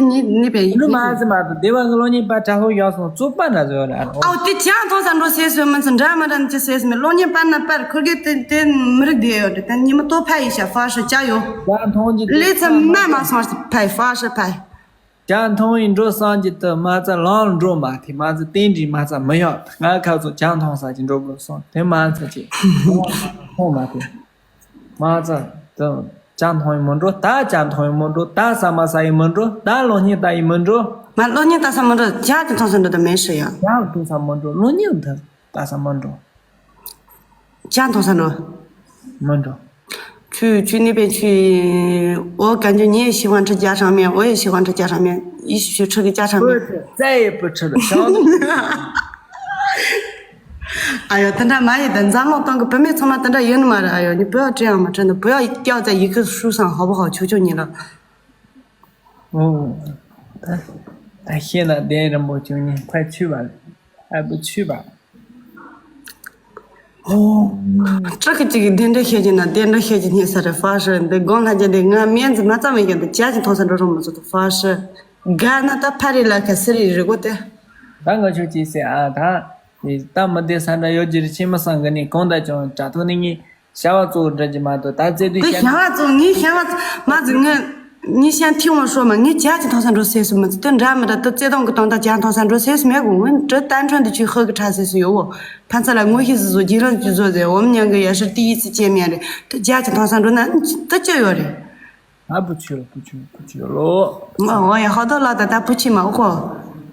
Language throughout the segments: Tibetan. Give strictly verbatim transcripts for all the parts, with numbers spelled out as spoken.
ནི་ནི་པའི་ཡིག་འབྲུ་མ་ཟི་མ་དང་སྡེ་བ་གི་གློག་བརྙན་པར་དྲ་ལྷོ་ཡག་སོང་བཙོག་པ་འདྲ་བཟོ་ཡོད་རེད། ཨོ་དེ་ཅང་མཐོང་ས་འགྲོ་སེ་སོ་མི་ཚོ་འདྲ་མི་འདྲ་ནི་ཅི་སེ་སོ་མི་གློག་བརྙན་པར་ན་པར་ཁུར་གི་དེ་དེ་མི་རིགས་དེ་ཡོད་དེ་དེ་ཉི་མ་ཏོ་ཕ་ཡི་ཤ་ཧྥ་ཧྲི་ཅ་ཡོད། ཅང་མཐོང་གི་ལི་ཚ་མ་མ་སོང་ཕ་ཧྥ་ཧྲི་ཕ། ཅང་མཐོང་ཡི་འགྲོ་སང་གི་དུ་མ་ཚ་ལང་འགྲོ་མ་དེ་མ་ཚ་ཏན་ཏན་མ་ཚ་མི་ཡོད། ང་ཁ་ཚོ་ཅང་མཐོང་ས་ཀྱི་འགྲོ་དགོས་སོང་དེ་མ་ཚ་ཅི་མཐོང་མ་དེ། མ་ཚ་དུ་ཅང་མཐོང་ཡི་མི་འགྲོ། ད་ཅང་མཐོང་ཡི་མི་འགྲོ། ད་ཟ་མ་ཟ་ཡི་མི་འགྲོ། ད་གློག་བརྙན་ལྟ་ཡི་མི་འགྲོ། ང་གློག་བརྙན་ལྟ་ས་མི་འགྲོ། ཇ་གི་མཐོང་ས་འགྲོ་ད་མེད་ཤི་ཡ། ཇ་མཐོང་ས་མི་འགྲོ། གློག་བརྙན་འདི་ལྟ་ས་མི་འགྲོ། ཇ་མཐོང་ས་འགྲོ། མི་འགྲོ། ཁྱོད་ཁྱོད་ནི་པའི་ཁྱོད་ཨོ་ག་འཇོ་ཉེ་ཤི་ཝང་ཁྲི་ཇ་ཧྲང་མེ་ཨོ་ཡེ་ཤི་ཝང་ཁྲི་ཇ་ཧྲང་མེ་ཡེ་ཤི་ཁྲི་གི་ཇ་ཧྲང་མེ། རྩ་ཡི་བུ་ཁྲི་ལ་ཤང་། ཨ་ཡོ་དེ་འདྲ་མ་ཡིན་ད་འཛམ་གླིང་སྟེང་གི་བུད་མེད་ཚང་མ་དེ་འདྲ་ཡིན་ནི་མ་རེད། ཨ་ཡོ་ནི་བུ་ཡག་བྲིས་ཡང་མ་བྲིས་འདུག་བུ་ཡག་སྐྱག་ཙེ་ཡི་གེ་ཧྲུའུ་སང་ཧོ་བོ་ཧོ་ཆུ་ཆུ་ཉིན་ལ། ཨོ། ད་ད་ཤེས་ན་གདན་རིན་པོ་ཆེ་ཉིན་ཕ་ཆུ་བ་ཨ་བུ་ཆུ་བ། ཨོ། ཅག་གི་ཅིག་གི་གདན་འདྲེན་བྱེད་ཀྱི་ན་གདན་འདྲེན་བྱེད་ཀྱི་ཉེ་ས་རེད་ཧྥ་ཧྲི་འདི་དགོང་ལྷ་རྒྱལ་འདི་ང་སྨན་རྩིས་མ་ཙམ་མེད་ཀྱང་འདི་ཇ་གི་མཐོང་ས་འགྲོ་རོགས་མ་ཚོ་ཧྥ་ཧྲི། དགའ་ན་ད་ཕ་རི་ལ་ཁ་སི་རི་རི་གོ་ཏེ། ད་ང་ཆོས་ཅི་ཟེར་ཨ་ད། ད་མི་བདེ་ས་འདྲ་ཡོད་ཀྱི་རེད་ཁྱེད་མི་བསམ་གི་ནི་གང་ལྟར་ཀྱང་དྲ་ཐོག་ནས་ངས་བྱ་བ་གཙོ་བོ་འདྲ་གྱི་མ་གཏོགས་ད་བཙལ་དུས་དེ་བྱ་བ་གཙོ་ངས་བྱ་བ་མ་ཟིག་ངས་ངས་བྱ་ཐིག་འོང་ཤོར་མ་ངས་ཇ་གི་མཐོང་ས་འགྲོ་སེ་སུ་མི་ཚོ་དེ་འདྲ་མི་འདྲ་དུ་བཙལ་སྟངས་གི་སྟངས་ད་ཇ་མཐོང་ས་འགྲོ་སེ་སུ་མེད་གོ་ངས་འདྲི་ཏན་ཁྲོན་དུ་ཆུ་ཧི་གི་ཁྲ་སེ་སུ་ཡོད་བོ་ཕན་ཚ་ལ་ངོ་ཤེས་སུ་བཟོ་རྒྱུ་རང་ཅུ་བཟོ་ཟེར་འོམ་ཉང་གི་ཡ་ཧྲི་ཏི་ཡི་སི་ཅེ་མེ་རེད་དུ་ཇ་གི་མཐོང་ས་འགྲོ་ན་དུ་ཅི་ཡོད་རེད། ཨ་བུ་ཆུ་ལ་བུ་ཆུ་བུ་ཆུ་ལོ། ང་འོ་ཡ་ཧོ་དོ་ལ་ད་ད་བུ་ཆི་མ་འོ་ཁོ།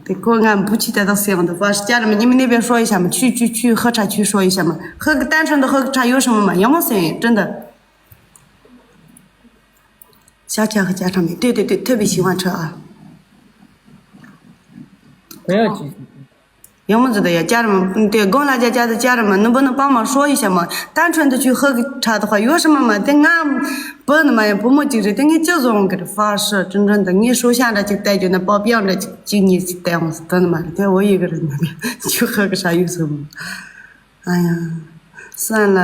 དེ་ཁོ་ང་བུ་ཆི་དེ་དག་སེ་འོང་དུ་ཧྥ་ཤི་ཅ་ར་མ་ཉི་མ་ནི་བེ་ཧྲོ་ཡི་ཤ་མ་ཆུ་ཆུ་ཆུ་ཧ་ཁྲ་ཆུ་ཧྲོ་ཡི་ཤ་མ་ཧ་གི་ཏན་ཁྲོན་དུ་ཧ་གི་ཁྲ་ཡོ་ཤ་མ་མ་ཡ་མོ་སེ་ཡི་ཏྲིན་ད། ཤ་ཁྱ་ཧ་ཅ་ཁྲ་མི་ཏེ་ཏེ་ཏེ་ཐོད་པའི་ཤི་བ་ཁྲ་ཨ། ཁོ་ཡ་ཅི། ཡང་མོ་ཟི་ད་ཡ་ཅར་མ་དེ་དགོང་ལ་ཅ་ཅ་ད་ཅར་མ་ནུ་བུ་ནུ་པང་མ་ཧྲོ་ཡི་ཤ་མ་ཏན་ཁྲོན་དུ་ཆུ་ཧ་གི་ཁྲ་ད་ཧ་ཡོ་ཤ་མ་མ་དེ་ང་བུ་ནུ་མ་ཡ་བུ་མོ་ཅིག་རེད་དེ་ངས་ཅི་བཟོ་འོང་གི་རེད་ཧྥ་ཧྲི་ཀྲིན་ཀྲིན་ད་ངས་ཧྲོ་ཤ་འདྲ་ཅིག་བལྟས་རྒྱུ་ན་པོ་པིའོ་འདྲ་ཅིག་ཅིག་གཉིས་ཅིག་བལྟས་འོང་ཟི་ད་ནུ་མ་རེད་དེ་འོ་ཡི་གི་རེད་ན་ཆུ་ཧ་གི་ཧྲ་ཡོ་ཟི་མ་ཨ་ཡ། སན་ལ་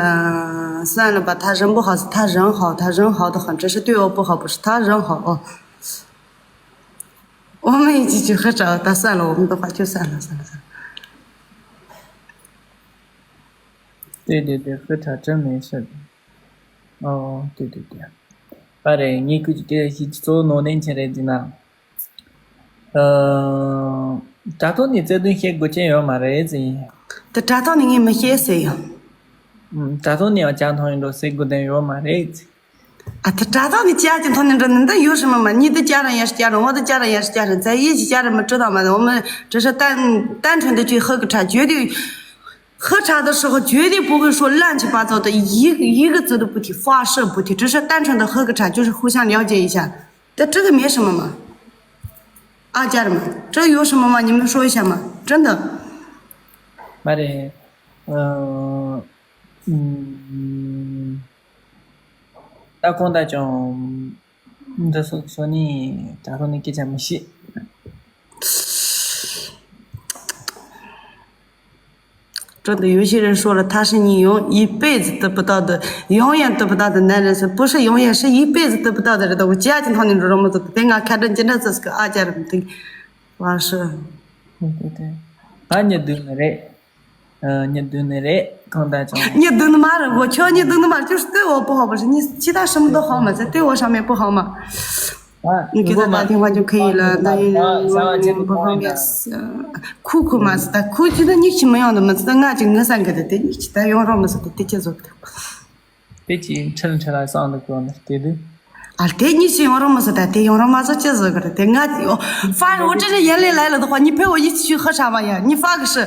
སན་ལ་པ་ཐ་རིང་པོ་ཧ་ཟི་ཐ་རིང་ཧ་ཐ་རིང་ཧ་ད་ཧ་ཀྲི་ཧྲི་ཏུ་ཨོ་པོ་ཧ་པོ་ཧྲི་ཐ་རིང་ཧ་ཨོ། འོ་མ་ཡི་ཅི་ཅི་ཧི་ཁྲ་ད་ས་ལ་འོ་མ་ད་ཧ་ཅུ་ས་ལ་ས་ལ་ས། དེ་དེ་དེ་ཧི་ཁྲ་ཅི་མེད་ཤི། ཨོ་དེ་དེ་དེ། པ་རེད་ངས་ཁུ་ཅི་དེ་ཞིག་གཙོ་བོ་ནོར་ལེན་ཆེ་རེད་ཟེར་ན། ཨ། དྲ་ཐོག་ནས་བཙལ་དོན་བཤད་དགོས་ཅན་ཡོད་མ་རེད་ཟེར། དེ་དྲ་ཐོག་ནས་ངས་མི་བཤད་ཟེར་ཡང་། དྲ་ཐོག་ནས་ཡང་ཅང་མཐོང་ཡིན་འགྲོ་ཟེར་དགོས་དོན་ཡོད་མ་རེད་ཟེར། ཨ་དེ་དྲ་ཐོག་ནས་ཅི་ཡ་ཅི་མཐོང་ནས་འགྲོ་ནི་འདི་ཡོད་ཧྲི་མ་མ་གཉིས་དེ་ཅ་རང་ཡ་ཤི་ཅ་རང་འོ་དེ་ཅ་རང་ཡ་ཤི་ཅ་རང་ཙ་ཡི་ཅི་ཅ་རང་མི་ཀྲི་དང་མ་དང་འོ་མི་ཀྲི་ཧྲི་ཏན་ཏན་ཁྲོན་དུ་ཅི་ཧི་གི་ཁྲ་བརྗོད་དུས་ཧི་ཁྲ་དུ་ཧྲི་ཧོ་བརྗོད་དུས་པོ་གི་ཧྲོ་ལན་ཅི་པ་ཙོ་དུ་ཡི་ཡི་གི་ཙི་དུ་པུ་ཐི་ཧྥ་ཧྲི་པུ་ཐི་ཀྲི་ཧྲི་ཏན་ཁྲོན་དུ་ཧི་གི་ཁྲ་ཅུ་ཧྲི་ཧུ་ཤང་ལེའོ་ཅེ་ཡི་ཤ་དེ་ཀྲི་གི་མེད་ཧྲི་མ་མ་ཨ་ཅ་རང་མ་ཀྲི་ཡོད་ཧྲི་མ་མ་ཉི་མི་ཧྲོ་ཡི་ཤ་མ་ཀྲི་འདི་མ་རེད། ཨ། ཨུམ། ད་གང་ལྟར་ཀྱང་། འདི་སོགས་སོ་ནི་དྲ་ཐོག་ནས་སྐད་ཆ་མི་བཤད། 真的，有些人说了，他是你永一辈子得不到的，永远得不到的男人，是不是永远是一辈子得不到的人的？我家庭套你这种么子，等俺看着今天这是个阿家人的，我是。对对对，俺也对了嘞。 ཨ། གཉིད་སྡུག་ནི་རེད་གང་ལྟར་ཀྱང་། 你蹲的嘛了，我瞧你蹲的嘛，就是对我不好，不是你其他什么都好嘛，在对我上面不好嘛。啊，你给他打电话就可以了，那也不方便。哭哭嘛是的，哭觉得你去没用的嘛，是的，俺就我三个的，对你去的用上嘛是的，对接触的。 དེ་ཅི་ཁྲིལ་ཁྲིལ་ལ་སང་འདུག་གོ་ནི་དེ་དུས། ཨ་དེ་གཉིས་ཀྱི་ཡོང་རོགས་མི་སྲིད་ད་དེ་ཡོང་རོགས་མ་སོང་ཅི་བཟོ་གི་རེད་དེ་ང་ཨོ་ཧྥ་ཧྲི་ཝ་ཀྲི་ནི་ཡན་ལས་ལས་ལ་དོ་ཁོ་གཉིས་ཕེ་ཝ་ཡིད་ཆུ་ཧ་ཧྲ་མ་ཡ་གཉིས་ཧྥ་གི་ཧྲི།